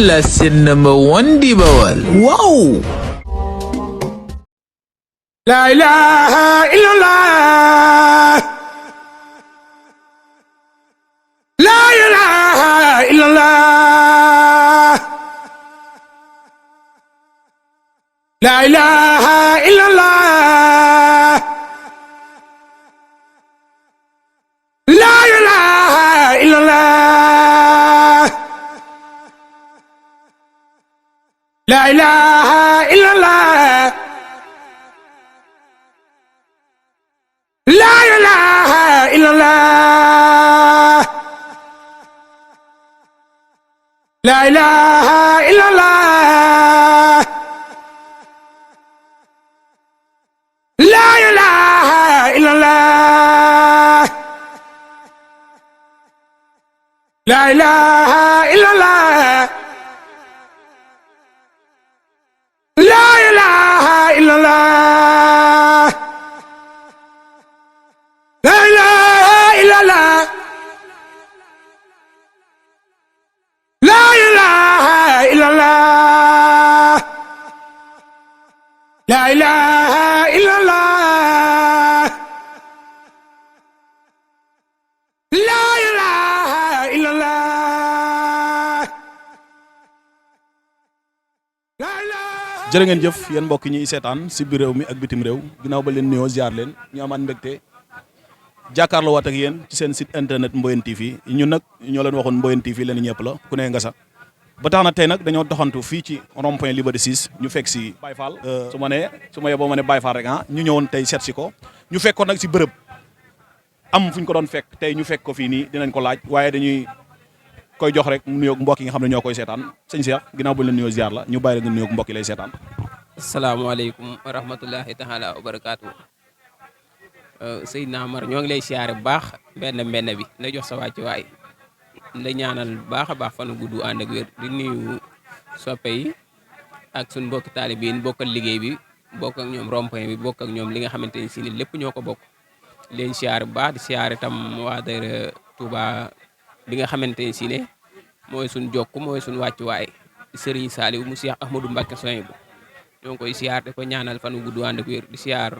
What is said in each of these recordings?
Lassin number one di Bawal. Wow! La ilaha illallah. La ilaha illallah. La ilaha illallah. La ilaha illallah. La ilaha illallah. La ilaha illallah. La ilaha illallah. La ilaha illallah. La ilaha illallah. La ilaha illallah. La ilaha illallah. La ilaha illallah. La ilaha illallah. La ilaha illallah. La ilaha. jërë ngeen jëf yéen mbokk ñi seetaan si biir réew mi ak bitim réew ginnaaw ba leen nuyoo ziar leen ñu amaat mbégte jàkkaarloo waat ak yéen ci seen site internet Mboyeen TV ñun nag ñoo leen waxoon Mboyeen TV leen ñëpp la ku ne nga sa ba tax na tey nag dañoo doxantu fii ci rond-point Liberté 6 ñu fekk si Baye Fall su ma yeboo ma ne Baye Fall rek ñu ñëwoon tey seet si ko ñu fekk ko nag si bërëb am fu ñu ko doon fekk tey ñu fekk ko fii nii dinañ ko laaj waaye dañuy koy jox rek mu nuyoog mbokk yi nga xam ne ñoo koy seetaan sëñ Cheikh ginnaaw bu leen nuyoo ziar la ñu bàyyi la nga nuyoog mbokk yi lay seetaan. asalaamaaleykum wa rahmatullahi taala wa barakaatu. Seydina Amar ñoo ngi lay siyaare bu baax benn bi la jox sa wàcc waay la ñaanal bu baax a baax fanu gudd ànd ak wér di nuyu soppe yi ak suñ mbokki taalibe yi bokkal liggéey bi bokk ak ñoom rond-point bi bokk ak ñoom li nga xamante ni si ni lépp ñoo ko bokk leen siyaare bu baax di siyaare tam waa daayira Touba bi nga xamante ni si ne mooy suñ jokk mooy suñ wàcc waay Serigne Saliou mu Cheikh Ahmadou Mbacké Sohaibou ñoo ngi koy siyaar te ko ñaanal fanu gudd ànd ak wér di siyaar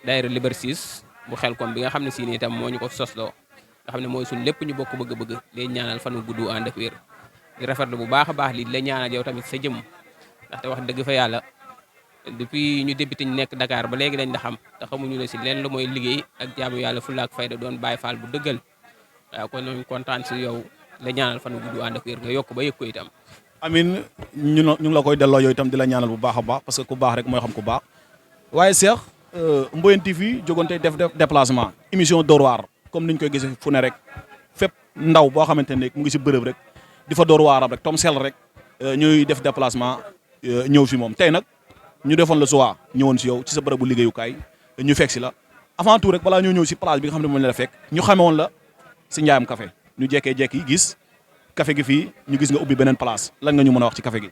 daayira Liberté 6 bu xel kom bi nga xam ne si ni itam moo ñu ko sosloo nga xam ne mooy suñ lépp ñu bokk bëgg-bëgg leen ñaanal fanu gudd ànd ak wér di rafetlu bu baax a baax lii la ñaanal yow tamit sa jëm ndaxte wax dëgg fa yàlla depuis ñu débuté ñu nekk Dakar ba léegi dañ la xam te xamuñu ne si leen la mooy liggéey ak jaamu yàlla fulla ak fayda doon Baay Faal bu dëggal waaw kon ñooñu kontaan si yow la ñaanal fanu gudd ànd ak wér nga yokk ba yëg ko itam amin ñu ngi la koy delloo yooyu itam di la ñaanal bu baax a baax parce que ku baax rek mooy xam ku baax waaye Cheikh Mboyeen TV jógoon tey def déplacement émission Dóor waar comme niñ koy gisee fu ne rek fépp ndaw boo xamante ne mu ngi si bërëb rek di fa dóor waaram rek tom sel rek ñuy def déplacement ñëw fi moom tey nag ñu defoon la choix ñëwoon si yow ci sa bërëbu liggéeyukaay ñu fekk si la avant tout rek balaa ñoo ñëw si place bi nga xam ne moom la fekk ñu xame woon la si njaayam café ñu jekkee-jekki gis café gi fii ñu gis nga ubbi beneen place lan nga ñu mën a wax ci café gi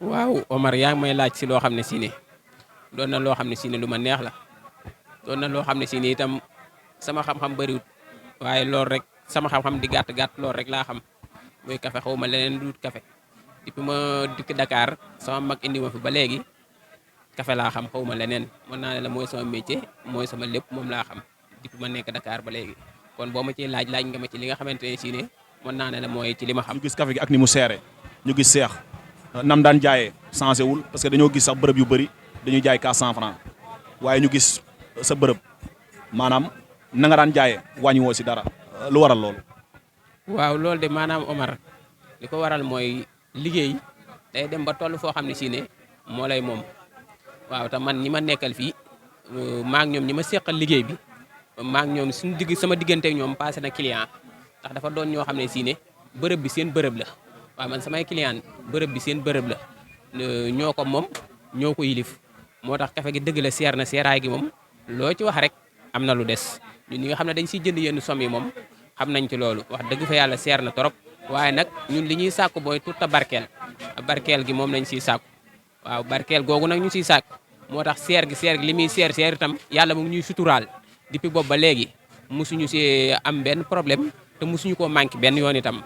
waaw Omar yaa ngi may laaj si loo xam ne si ne doon na loo xam ne si ne lu ma neex la doon na loo xam ne si ne itam sama xam-xam bëriwut waaye loolu rek sama xam-xam di gàtt loolu rek laa xam muy café xaw ma leneen lu dul café depuis ma dikk Dakar sama mag indi ma fi ba léegi café laa xam xaw ma leneen mën naa ne la mooy sama métier mooy sama lépp moom laa xam depuis ma nekk Dakar ba léegi kon boo ma ciy laaj nga ma ci li nga xamante ne si ne mën naa ne la mooy ci li ma xam. ñu gis café gi ak ni mu seere ñu gis Cheikh nam daan jaayee changé wul parce que dañoo gis sax bërëb yu bëri dañuy jaay 400 francs waaye ñu gis sa bërëb maanaam na nga daan jaayee wàññi woo si dara lu waral loolu. waaw loolu de maanaam Omar li ko waral mooy liggéey day dem ba toll foo xam ne si ne moo lay moom waaw te man ñi ma nekkal fii maa ngi ñoom ñi ma seqal liggéey bi maa ngi ñoom suñu sama diggante ak ñoom passé na client ndax dafa doon ñoo xam ne si ne bërëb bi seen bërëb la waaw man samay client bërëb bi seen bërëb la ñoo ko moom ñoo ko yilif moo tax café gi dëgg la seer na seeraay gi moom loo ci wax rek am na lu des ñun ñi nga xam ne dañ siy jënd yenn somme yi moom xam nañ ci loolu wax dëgg fa yàlla seer na trop waaye nag ñun li ñuy sàkku mooy tout a barkeel gi moom lañ siy sàkku waaw barkeel googu nag ñu siy sàkku moo tax seer gi li muy seer itam yàlla mu ngi ñuy suturaal depuis boobu ba léegi musuñu si am benn problème te musuñu koo manqué benn yoon itam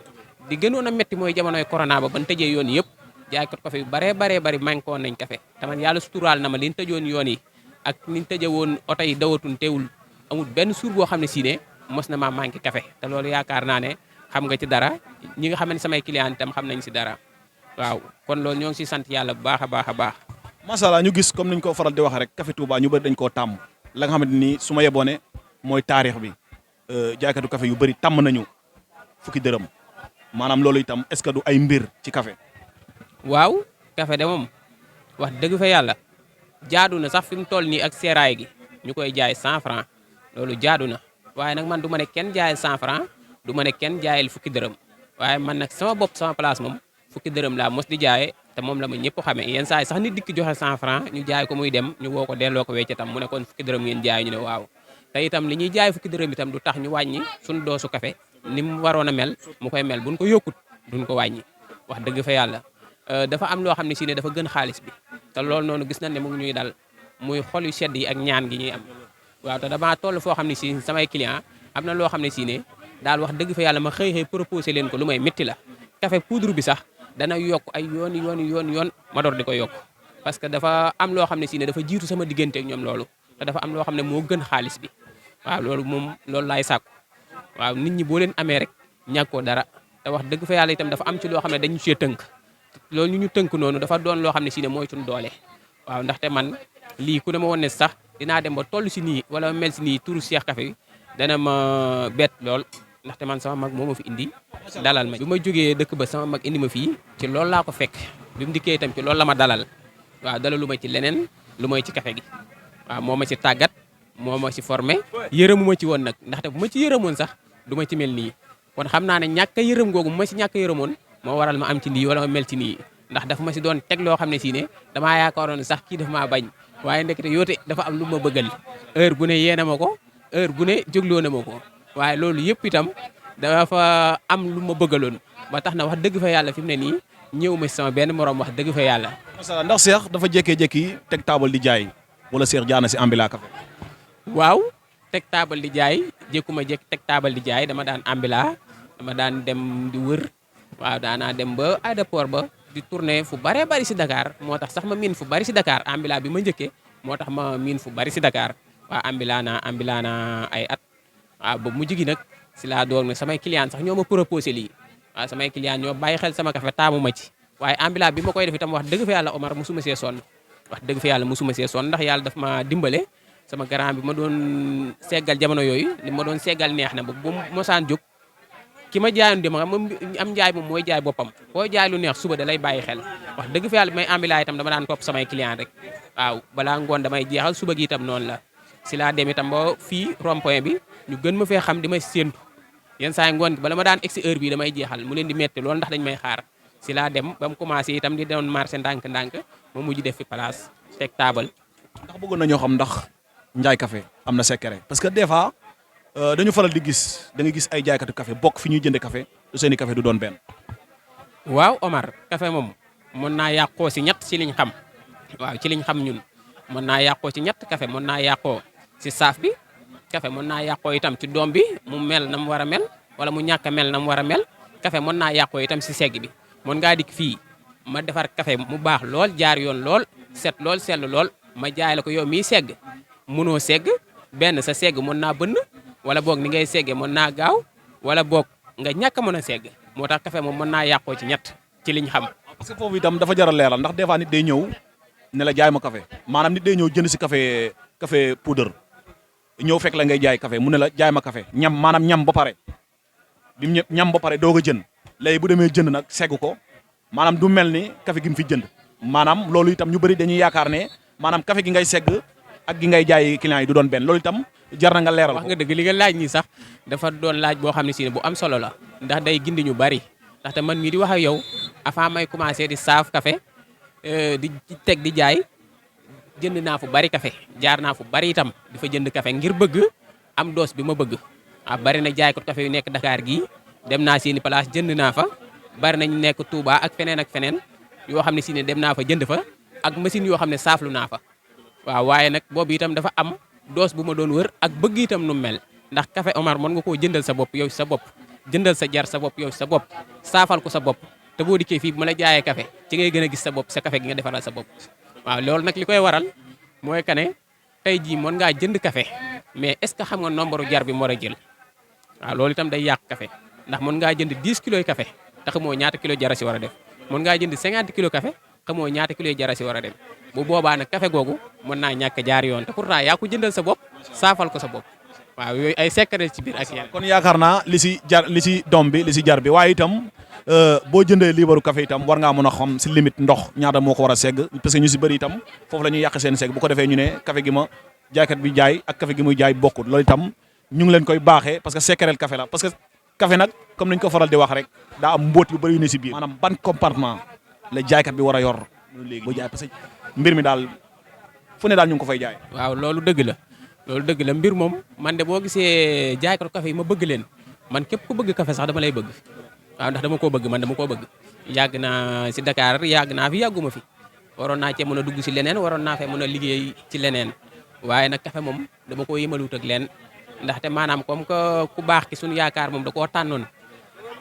di gënoon a métti mooy jamonoy corona ba ban tëjee yoon yëpp jaaykat café yu baree bari manqué woon nañ café te man yàlla suturaal na ma liñ tëjoon yoon yi ak niñ tëjee woon oto yi dawatun teewul amul benn suur boo xam ne si ne mos na maa manqué café te loolu yaakaar naa ne xam nga ci dara ñi nga xam ne samay client itam xam nañ si dara waaw kon loolu ñoo ngi si sant yàlla bu baax a baax a baax. macha allah ñu gis comme niñ ko faral di waxee rek café Touba ñu bëri dañ koo tàmm la nga xamante ni su ma yeboone mooy taarix bi jaaykatu café yu bëri tàmm nañu fukki dërëm maanaam loolu itam est-ce que du ay mbir ci café waaw café de moom wax dëgg fa yàlla jaadu na sax fi mu toll nii ak seeraay gi ñu koy jaay 100 francs loolu jaadu na waaye nag man du ma ne kenn jaayal 100 francs du ma ne kenn jaayal fukki dërëm waaye man nag sama bopp sama place moom fukki dërëm laa mos di jaaye te moom la ma ñëpp xamee yenn saa yi sax nit dikk joxe 100 francs ñu jaay ko muy dem ñu woo ko delloo ko weccatam mu ne kon fukki dërëm ngeen jaay ñu ne waaw te itam li ñuy jaay fukki dërëm itam du tax ñu wàññi suñu doosu café ni mu waroon a mel mu koy mel buñ ko yokkut duñ ko wàññi wax dëgg fa yàlla dafa am loo xam ne si ne dafa gën xaalis bi te loolu noonu gis nañ ne mu ngi ñuy dal muy xol yu sedd yi ak ñaan gi ñuy am waaw te damaa toll foo xam ne si samay client am na loo xam ne si ne daal wax dëgg fa yàlla ma xëy proposé leen ko lu may métti la café poudre bi sax dana yokk ay yoon ma door di ko yokk parce que dafa am loo xam ne si ne dafa jiitu sama diggante ak ñoom loolu te dafa am loo xam ne moo gën xaalis bi waaw loolu moom loolu laay sàkku waaw nit ñi boo leen amee rek ñàkkoo dara te wax dëgg fa yàlla itam dafa am ci loo xam ne dañu cee tënk loolu ñu tënk noonu dafa doon loo xam ne si ne mooy suñu doole waaw ndaxte man lii ku ne ma woon ne sax dinaa dem ba toll si nii wala mel si nii turu Cheikh Café dana ma bett lool ndaxte man sama mag moo ma fi indi dalal ma bi ma jógee dëkk ba sama mag indi ma fii ci loolu laa ko fekk bi mu dikkee itam ci loolu la ma dalal waaw dalalu ma ci leneen lu may ci café gi waaw moo ma ci tàggat moo ma ci formé yërëmu ma ci woon nag ndaxte bu ma ci yërëmoon sax du ma ci mel nii kon xam naa ne ñàkk a yërëm googu bu ma si ñàkk a yërëmoon moo waral ma am ci nii wala ma mel ci nii ndax dafa ma si doon teg loo xam ne si ne damaa yaakaaroon sax kii dafa maa bañ waaye ndekete yoote dafa am lu ma bëggal heure bu ne yéena ma ko heure bu ne jógloo na ma ko waaye loolu yëpp itam dafa am lu ma bëggaloon ba tax na wax dëgg fa yàlla fi mu ne nii ñëw ma si sama benn morom wax dëgg fa yàlla. macha allah ndax Cheikh dafa jékkee-jékki teg taabal di jaay wala Cheikh jaana si Ambila Café waaw teg taabal di jaay jékkuma jékk teg taabal di jaay dama daan Ambila dama daan dem di wër waaw daanaa dem ba aéroport ba di tourner fu bare bari si Dakar moo tax sax ma miin fu bari si Dakar Ambila bi ma njëkkee moo tax ma miin fu bari si Dakar waaw Ambila naa ay at waaw ba mujj gi nag si laa doon samay client sax ñoo ma proposé lii waaw samay client ñoo bàyyi xel sama café taamu ma ci waaye Ambila bi ma koy def itam wax dëgg fa yàlla Omar musuma see sonn wax dëgg fa yàlla musuma see sonn ndax yàlla daf ma dimbale sama grand bi ma doon seggal jamono yooyu li ma doon seggal neex na ba bu mosaan jóg ki ma jaayoon dem moom am njaay moom mooy jaay boppam boo jaay lu neex suba da lay bàyyi xel wax dëgg fa yàlla bi may Ambila itam dama daan topp samay client rek waaw balaa ngoon damay jeexal suba gi itam noonu la si laa dem itam ba fii rond-point bi ñu gën ma fee xam di may séentu yenn saa yi ngoon gi bala ma daan egsi heure bi damay jeexal mu leen di metti loolu ndax dañ may xaar si laa dem ba mu commencé itam di doon marché ndànk-ndànk ma mujj def fi place teg taabal. ndax bëggoon nañoo xam ndax njaay café am na secret parce que des fois dañu faral di gis da nga gis ay jaaykatu café bokk fi ñuy jënde café du seeni café du doon benn. waaw Omar café moom mën naa yàqoo si ñett ci liñ xam waaw ci liñ xam ñun mën naa yàqoo ci ñett café mën naa yàqoo si saaf bi café mën naa yàqoo itam ci doom bi mu mel na mu war a mel wala mu ñàkk a mel na mu war a mel café mën naa yàqoo itam si segg bi mën ngaa dikk fii ma defar café mu baax lool jaar yoon lool set lool sell lool ma jaay la ko yow miy segg mënoo segg benn sa segg mën naa bënn wala boog ni ngay seggee mën naa gaaw wala boog nga ñàkk a mën a segg moo tax café moom mën naa yàqoo ci ñett ci liñ xam. parce que foofu itam dafa jar a leeral ndax des fois nit day ñëw ne la jaay ma café maanaam nit day ñëw jënd si café poudre ñëw fekk la ngay jaay café mu ne la jaay ma café ñam maanaam ñam ba pare bi mu ñam ba pare doog a jënd léegi bu demee jënd nag segg ko maanaam du mel ni café gi mu fi jënd maanaam loolu itam ñu bëri dañuy yaakaar ne maanaam café gi ngay segg ak gi ngay jaay client yi du doon benn loolu itam jar na nga leeral ko. wax nga dëgg li nga laaj nii sax dafa doon laaj boo xam ne si bu am solo la ndax day gindi ñu bari ndaxte man mii di wax ak yow avant may commencé di saaf café di teg di jaay jënd naa fu bari café jaar naa fu bari itam di fa jënd café ngir bëgg am doos bi ma bëgg bari na jaay ko café yu nekk Dakar gii dem naa seeni place jënd naa fa bari nañu nekk Touba ak feneen yoo xam ne si ne dem naa fa jënd fa ak machine yoo xam ne saaflu naa fa waaw waaye nag boobu itam dafa am doos bu ma doon wër ak bëgg itam nu mel ndax café Omar mën nga koo jëndal sa bopp yow sa bopp jëndal sa jar sa bopp yow sa bopp saafal ko sa bopp te boo dikkee fii bu ma la jaayee café ci ngay gën a gis sa bopp sa café gi nga defaral sa bopp waaw loolu nag li koy waral mooy que ne tey jii mën ngaa jënd café mais est-ce que xam nga nombre jar bi mu war a jël waaw loolu itam day yàq café ndax mën ngaa jënd 10 kilos café te xamoo ñaata kilo jara si war a def mën ngaa jënd 50 kilos café xamoo ñaata kilo jara si war a dem bu boobaa nag café googu mën naa ñàkk jaar yoon te pourtant yaa ko jëndal sa bopp saafal ko sa bopp waaw yooyu ay secret ci biir ak yàlla. kon yaakaar naa li si doom bi li si jar bi waaye itam boo jëndee liibaru café itam war ngaa mën a xam si limite ndox ñaata moo ko war a segg parce que ñu si bëri itam foofu la ñuy yàq seen segg bu ko defee ñu ne café gi ma jaaykat bi jaay ak café gi muy jaay bokkul loolu itam ñu ngi leen koy baaxee parce que secret café la parce que café nag comme nañ ko faral di wax rek daa am mbóot yu bëri yu ne si biir maanaam ban compartiment la jaaykat bi war a yor léegi boo jaay parce que mbir mi daal fu ne daal ñu ngi ko fay jaay. waaw loolu dëgg la loolu dëgg la mbir moom man de boo gisee jaaykatu café yi ma bëgg leen man képp ku bëgg café sax dama lay bëgg waaw ndax dama koo bëgg man dama koo bëgg yàgg naa si Dakar yàgg naa fi yàgguma fi waroon naa cee mën a dugg si leneen waroon naa fee mën a liggéey ci leneen waaye nag café moom dama koo yëmalut ak leen ndaxte maanaam comme que ku baax ki suñu yaakaar moom da koo tànnoon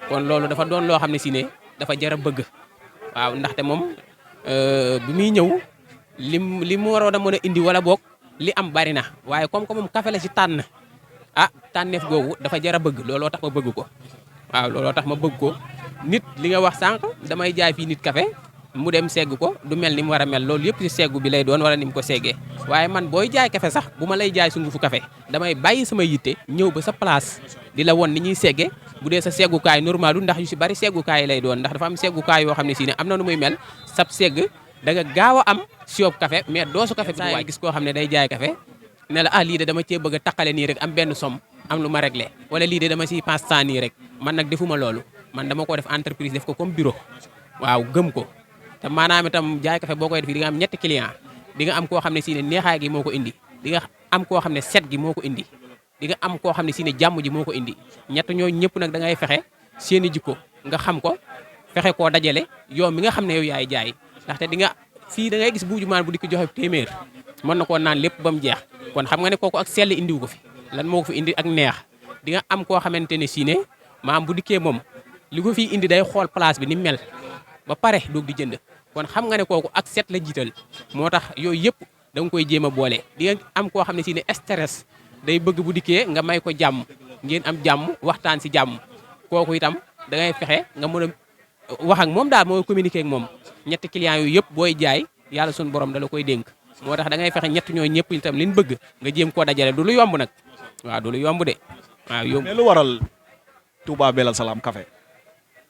kon loolu dafa doon loo xam ne si ne dafa jar a bëgg waaw ndaxte moom bi muy ñëw li mu waroon a mën a indi wala boog li am bari na waaye comme que moom café la ci tànn tànneef googu dafa jar a bëgg looloo tax ma bëgg ko waaw looloo tax ma bëgg ko nit li nga wax sànq damay jaay fii nit café mu dem segg ko du mel ni mu war a mel loolu yëpp ci seggu bi lay doon wala ni mu ko seggee waaye man booy jaay café sax bu ma lay jaay sungufu café damay bàyyi sama yitte ñëw ba sa place di la won ni ñuy segge bu dee sa seggukaay normal du ndax yu ci bari seggukaay lay doon ndax dafa am seggukaay yoo xam ne si ne am na nu muy mel sab segg da nga gaaw a am siyoob café mais doo su café bi waaye gis koo xam ne day jaay café ne la lii de dama cee bëgg a taqale nii rek am benn somme am lu ma réglé wala lii de dama ciy passe temps nii rek man nag defuma loolu man dama ko def entreprise def ko comme bureau waaw gëm ko te maanaam itam jaay café boo koy def di nga am ñetti client di nga am koo xam ne si ne neexaay gi moo ko indi di nga am koo xam ne set gi moo ko indi di nga am koo xam ne si ne jàmm ji moo ko indi ñett ñooñu ñëpp nag da ngay fexe seeni jikko nga xam ko fexe koo dajale yow mi nga xam ne yow yaay jaay ndaxte di nga fii da ngay gis buujumaan bu di ko joxe téeméer mën na koo naan lépp ba mu jeex kon xam nga ne kooku ak sell indiwu ko fi lan moo ko fi indi ak neex di nga am koo xamante ne si ne maam bu dikkee moom li ko fii indi day xool place bi ni mel ba pare doog di jënd kon xam nga ne kooku ak set la jiital moo tax yooyu yëpp da nga koy jéem a boole di nga am koo xam ne si ne stress day bëgg bu dikkee nga may ko jàmm ngeen am jàmm waxtaan si jàmm kooku itam da ngay fexe nga mën a wax ak moom daal moo communiquer ak moom ñetti clients yooyu yëpp booy jaay yàlla suñu borom da la koy dénk moo tax da ngay fexe ñett ñooyu ñëpp itam liñ bëgg nga jéem koo dajale du lu yomb nag waaw du lu yomb de waaw yomb. mais lu waral Touba Belel Salam café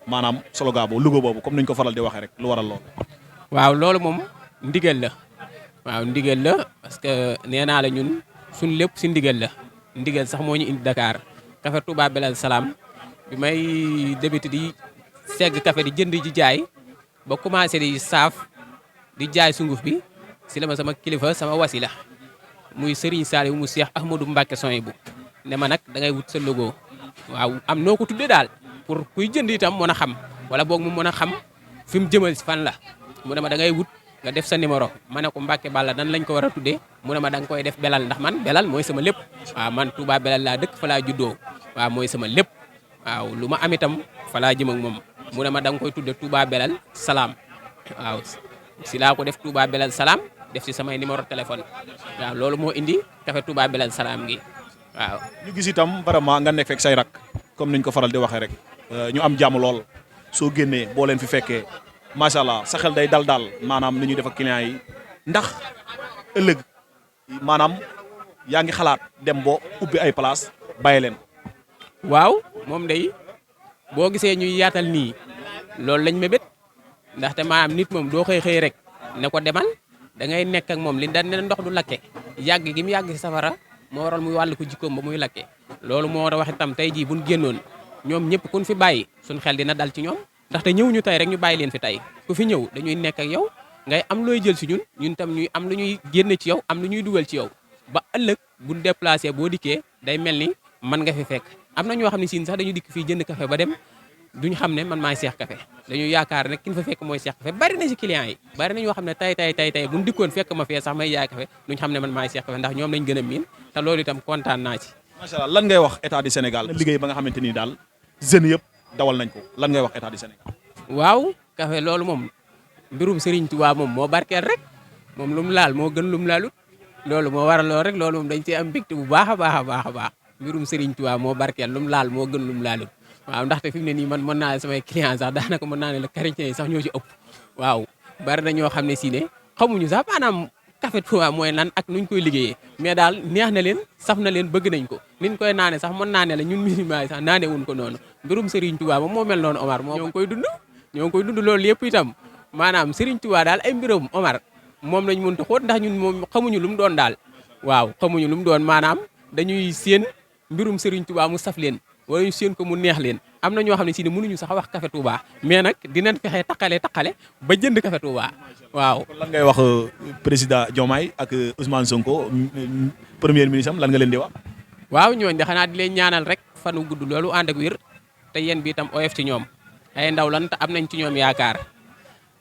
maanaam slogan boobu logo boobu comme niñ ko faral di waxee rek lu waral loolu. waaw loolu moom ndigal la waaw ndigal la parce que nee naa la ñun suñ lépp si ndigal la ndigal sax moo ñu indi Dakar café Touba Belel Salam bi may débuté di segg café di jënd ji jaay ba commencé di saaf di jaay sunguf bi si la ma sama kilifa sama wasila muy Serigne Saliou mu Cheikh Ahmadou Mbacké Sohaibou ne ma nag da ngay wut sa logo waaw am noo ko tuddee daal pour kuy jënd itam mën a xam wala boog mu mën a xam fi mu jëmal fan la mu ne ma da ngay wut nga def sa numéro ma ne ko Mbacké Balla nan lañ ko war a tuddee mu ne ma da nga koy def belal ndax man belal mooy sama lépp waaw man Touba Belal laa dëkk fa laa juddoo waaw mooy sama lépp waaw lu ma am itam fa laa jëm ak moom mu ne ma da nga koy tudde Touba Belal Salam waaw si laa ko def Touba Belal Salam def si samay numéro téléphone waaw loolu moo indi café Touba Belal Salam gi waaw. ñu gis itam vraiment nga nekk fekk say rak comme niñ ko faral di waxee rek ñu am jàmm lool soo génnee boo leen fi fekkee macha allah sa xel day dal maanaam ni ñuy def ak clients yi ndax ëllëg maanaam yaa ngi xalaat dem boo ubbi ay place bàyyi leen. waaw moom day boo gisee ñuy yaatal nii loolu lañ mébét ndaxte maanaam nit moom doo xëy rek ne ko demal da ngay nekk ak moom li daan ne ndox du lakke yàgg gi mu yàgg si safara moo waral muy wàll ko jikkoom ba muy lakke loolu moo war a wax itam tey jii buñ génnoon ñoom ñëpp kun fi bàyyi suñ xel dina dal ci ñoom ndaxte ñëw ñu tey rek ñu bàyyi leen fi tey ku fi ñëw dañuy nekk ak yow ngay am looy jël si ñun tam ñuy am lu ñuy génne ci yow am lu ñuy dugal ci yow ba ëllëg buñ déplacé boo dikkee day mel ni man nga fi fekk am na ñoo xam ne siin sax dañu dikk fii jënd café ba dem duñ xam ne man maay Cheikh Café dañu yaakaar ne kin fa fekk mooy Cheikh Café bari na ci clients yi bari na ñoo xam ne tey buñ dikkoon fekk ma fee sax may jaay café duñ xam ne man maay Cheikh Café ndax ñoom lañ gën a miin te loolu itam kontaan naa ci. macha allah lan ngay wax état du Sénégal liggéey ba nga xamante ni daal jeunes yëpp dawal nañ ko lan ngay wax état du Sénégal. waaw café loolu moom mbirum Serigne Touba moom moo barkeel rek moom lu mu laal moo gën lu mu laalut loolu moo waral lool rek loolu moom dañ cee am mbégte bu baax a baax a baax a baax mbirum Serigne Touba moo barkeel lu mu laal moo gën lu mu laalut waaw ndaxte fi mu ne nii man mën naa ne samay client sax daanaka mën naa ne la chrétien yi sax ñoo ci ëpp waaw bari na ñoo xam ne si ne xamuñu sax maanaam café Touba mooy lan ak nuñ koy liggéeyee mais daal neex na leen saf na leen bëgg nañ ko niñ koy naane sax mën naa ne la ñun musulman yi sax naane wuñ ko noonu mbirum Serigne Touba moom moo mel noonu Omar moo ñoo ngi koy dund loolu yëpp itam maanaam Serigne Touba daal ay mbiram Omar moom lañ mënta xóot ndax ñun moom xamuñu lu mu doon daal waaw xamuñu lu mu doon maanaam dañuy séen mbirum Serigne Touba mu saf leen wala ñu séen ko mu neex leen am na ñoo xam ne si ne mënuñu sax wax café Touba mais nag dinañ fexe taqale ba jënd café Touba waaw. kon lan ngay wax président Diomaye ak Ousmane Sonko premier ministre am lan nga leen di wax. waaw ñooñu de xanaa di leen ñaanal rek fanu gudd loolu ànd ak wér te yéen bi itam oyof ci ñoom ay ndaw lan te am nañ ci ñoom yaakaar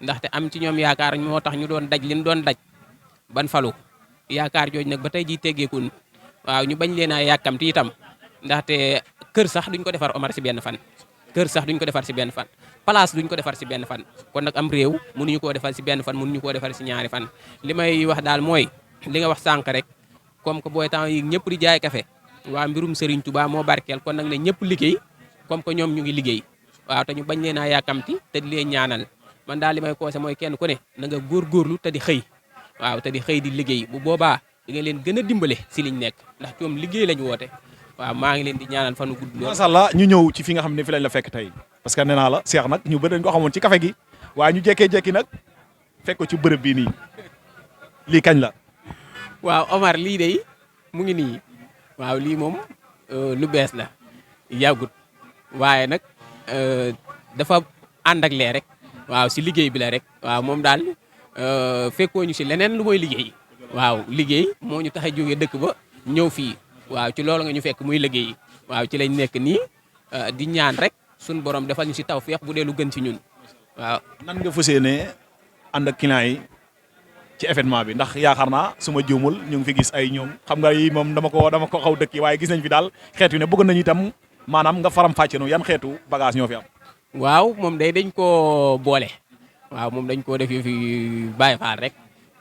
ndaxte am ci ñoom yaakaar moo tax ñu doon daj li ñu doon daj ban falu yaakaar jooj nag ba tey jii teggeekun waaw ñu bañ leen a yàkkamti itam ndaxte kër sax duñ ko defar Omar si benn fan kër sax duñ ko defar si benn fan place duñ ko defar si benn fan kon nag am réew mënuñu koo defar si benn fan mënuñu koo defar si ñaari fan li may wax daal mooy li nga wax sànq rek comme que booy temps yi ñëpp di jaay café waa mbirum Serigne Touba moo barkeel kon nag ne ñëpp liggéey comme que ñoom ñu ngi liggéey waaw te ñu bañ leen a yàkkamti te di leen ñaanal man daal li may koose mooy kenn ku ne na nga góorgóorlu te di xëy waaw te di xëy di liggéey bu boobaa di nga leen gën a dimbale si liñ nekk ndax ñoom liggéey lañ woote waaw maa ngi leen di ñaanal fanu gudd lool. macha allah ñu ñëw ci fi nga xam ne fi lañ la fekk tey parce que nee naa la Cheikh nag ñu bëri dañ ko xamoon ci café gi waaye ñu jekkee-jekki nag fekk ko ci bërëb bii nii lii kañ la. waaw Omar lii de mu ngi nii waaw lii moom lu bees la yàggut waaye nag dafa ànd ak lee rek waaw si liggéey bi la rek waaw moom daal fekkoo ñu si leneen lu mooy liggéey waaw liggéey moo ñu tax a jógee dëkk ba ñëw fii waaw ci loolu nga ñu fekk muy liggéey waaw ci lañ nekk nii di ñaan rek suñu borom defal ñu si tawfeex bu dee lu gën ci ñun waaw. nan nga fas yéenee ànd ak client yi ci événement bi ndax yaakaar naa su ma juumul ñu ngi fi gis ay ñoom xam nga yi moom dama ko xaw dëkk yi waaye gis nañ fi daal xeet yu ne bëgg nañu itam maanaam nga faram fàcce nu yan xeetu bagage ñoo fi am. waaw moom day dañ koo boole waaw moom dañ koo def yu fi bàyyi faal rek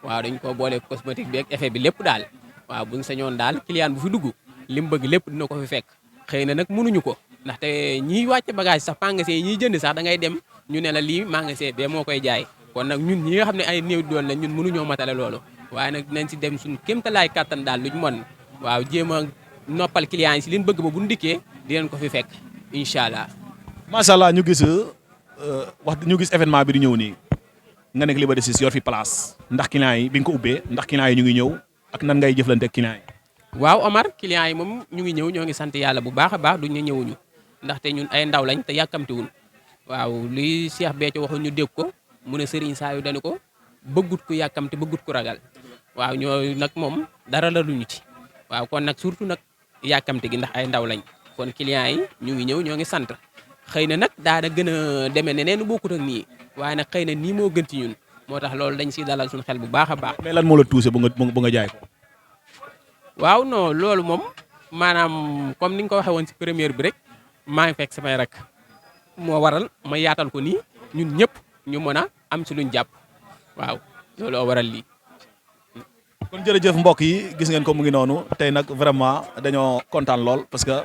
waaw dañ koo boole cosmétique bi ak effet bi lépp daal waaw buñ sañoon daal client bu fi dugg li mu bëgg lépp dina ko fi fekk xëy na nag mënuñu ko ndaxte ñiy wàcce bagage sax magasin yi ñiy jënd sax da ngay dem ñu ne la lii magasin bee moo koy jaay kon nag ñun ñi nga xam ne ay néew doon la ñun mënuñoo matale loolu waaye nag dinañ si dem suñu kéemtalaay kàttan daal luñ mën waaw jéem a noppal client yi si liñ bëgg ba bu ñu dikkee dinañ ko fi fekk incha allah. macha allah ñu gis événement bi di ñëw nii nga nekk Liberté 6 yor fi place ndax client yi bi nga ko ubbee ndax client yi ñu ngi ñëw ak nan ngay jëflante ak client yi. waaw Omar client yi moom ñu ngi ñëw ñoo ngi sant yàlla bu baax a baax duñ ne ñëwuñu ndaxte ñun ay ndaw lañ te yàkkamtiwul waaw li Cheikh Béthio waxoon ñu dégg ko mu ne Serigne Saliou dañu ko bëggut ku yàkkamti bëggut ku ragal waaw ñoo nag moom dara la luñu ci waaw kon nag surtout nag yàkkamti gi ndax ay ndaw lañ kon client yi ñu ngi ñëw ñoo ngi sant xëy na nag daana gën a demee neneen nu bokkut ak nii waaye nag xëy na nii moo gën ci ñun moo tax loolu dañ siy dalal suñu xel bu baax a baax. mais lan moo la touché ba nga jaay ko. waaw non loolu moom maanaam comme ni nga ko waxee woon si première bi rek maa ngi fekk samay rek moo waral ma yaatal ko nii ñun ñëpp ñu mën a am si luñ jàpp waaw looloo waral lii. kon jërëjëf mbokk yi gis ngeen ko mu ngi noonu tey nag vraiment dañoo kontaan lool parce que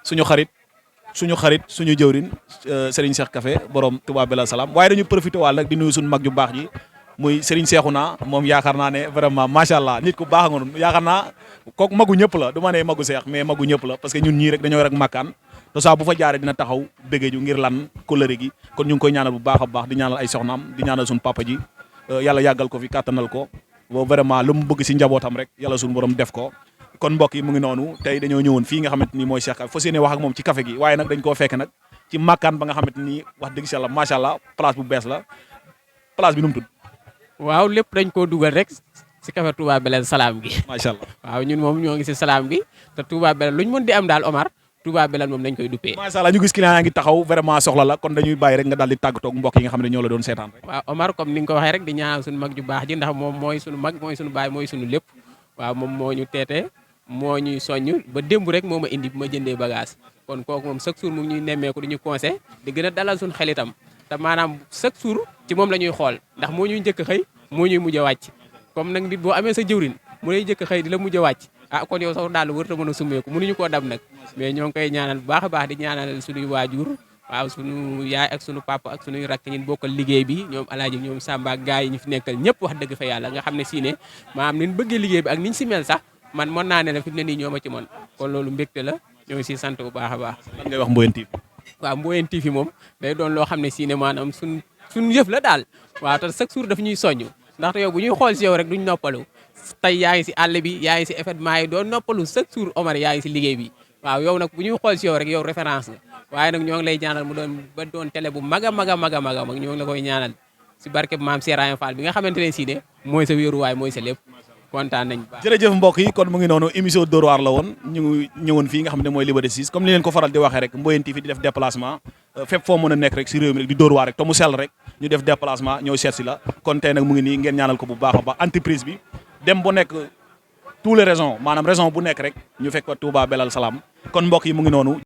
suñu xarit suñu jëwrin Serigne Cheikh Café borom Touba Belal Salam waaye dañu profité waal nag di nuyu suñu mag ju baax ji muy Serigne Cheikhouna moom yaakaar naa ne vraiment macha allah nit ku baax nga noonu yaakaar naa kooku magu ñëpp la du ma ne magu Cheikh mais magu ñëpp la parce que ñun ñii rek dañoo rek makkaan te saa bu fa jaaree dina taxaw bëggee ju ngir lan kóllëre gi kon ñu ngi koy ñaanal bu baax a baax di ñaanal ay soxnaam di ñaanal suñu papa ji yàlla yàggal ko fi kàttanal ko boo vraiment lu mu bëgg si njabootam rek yàlla suñu borom def ko kon mbokk yi mu ngi noonu tey dañoo ñëwoon fii nga xamante ni mooy Cheikh Café fas yéene wax ak moom ci café gi waaye nag dañ koo fekk nag ci makkaan ba nga xamante ni wax dëgg si yàlla macha allah place bu bees la place bi nu mu tudd. waaw lépp dañ koo dugal rek si café Touba Belel Salam gi. macha allah waaw ñun moom ñoo ngi si Salam gi te Touba Belel luñ mën di am daal Omar Touba Belel moom dañ koy duppee. macha allah ñu gis client yaa ngi taxaw vraiment soxla la kon dañuy bàyyi rek nga daal di tàggatoo ak mbokk yi nga xam ne ñoo la doon seetaan rek. waaw Omar comme ni nga ko waxee rek di ñaanal suñu mag ju baax ji ndax moom mooy suñu mag mooy suñu baay mooy suñu lépp waaw moom moo ñu teete moo ñuy soññ ba démb rek moo ma indi bi ma jëndee bagage kon kooku moom chaque jour mu ngi ñuy nemmeeku di ñu conseil di gën a dalal suñu xel itam te maanaam chaque jour ci moom la ñuy xool ndax moo ñuy njëkk xëy moo ñuy mujj a wàcc comme nag nit boo amee sa jëwrin mu lay njëkk xëy di la mujj a wàcc kon yow sax daal wër ta mën a summeeku mënuñu koo dab nag mais ñoo ngi koy ñaanal bu baax a baax di ñaanal suñuy waajur waaw suñu yaay ak suñu papa ak suñuy rakk ñin bokkal liggéey bi ñoom alaaji ñoom Samba ak gars yi ñu fi nekkal ñëpp wax dëgg fa yàlla nga xam ne si ne maanaam niñ bëggee liggéey bi ak niñ si mel sax man mën naa ne la fi mu ne nii ñoo ma ci mën kon loolu mbégte la ñoo ngi siy sant bu baax a baax. lan ngay wax Mboyeen TV. waaw Mboyeen TV moom day doon loo xam ne si ne maanaam suñ yëf la daal waaw te chaque jour daf ñuy soññ ndaxte yow bu ñuy xool si yow rek duñ noppalu tey yaa ngi si àll bi yaa ngi si événement yi doon noppalu chaque jour Omar yaa ngi si liggéey bi waaw yow nag bu ñuy xool si yow rek yow référence nga waaye nag ñoo ngi lay ñaanal mu doon ba doon télé bu mag a mag a mag a mag ñoo ngi la koy ñaanal si barke maam Serigne Fall bi nga xamante ne si ne mooy sa wéeruwaay mooy sa lépp kontaan nañ baax. jërëjëf mbokk yi kon mu ngi noonu émission Dóor waar la woon ñu ñëwoon fii nga xam ne mooy Liberté 6 comme ni leen ko faral di waxee rek Mboyeen TV di def déplacement fépp foo mën a nekk rek si réew mi rek di dóor waar rek te mu sell rek ñu def déplacement ñëw seet si la kon tey nag mu ngi nii ngeen ñaanal ko bu baax a baax entreprise bi dem bu nekk tous les raisons maanaam raison bu nekk rek ñu fekk ko Touba Belal Salam kon mbokk yi mu ngi noonu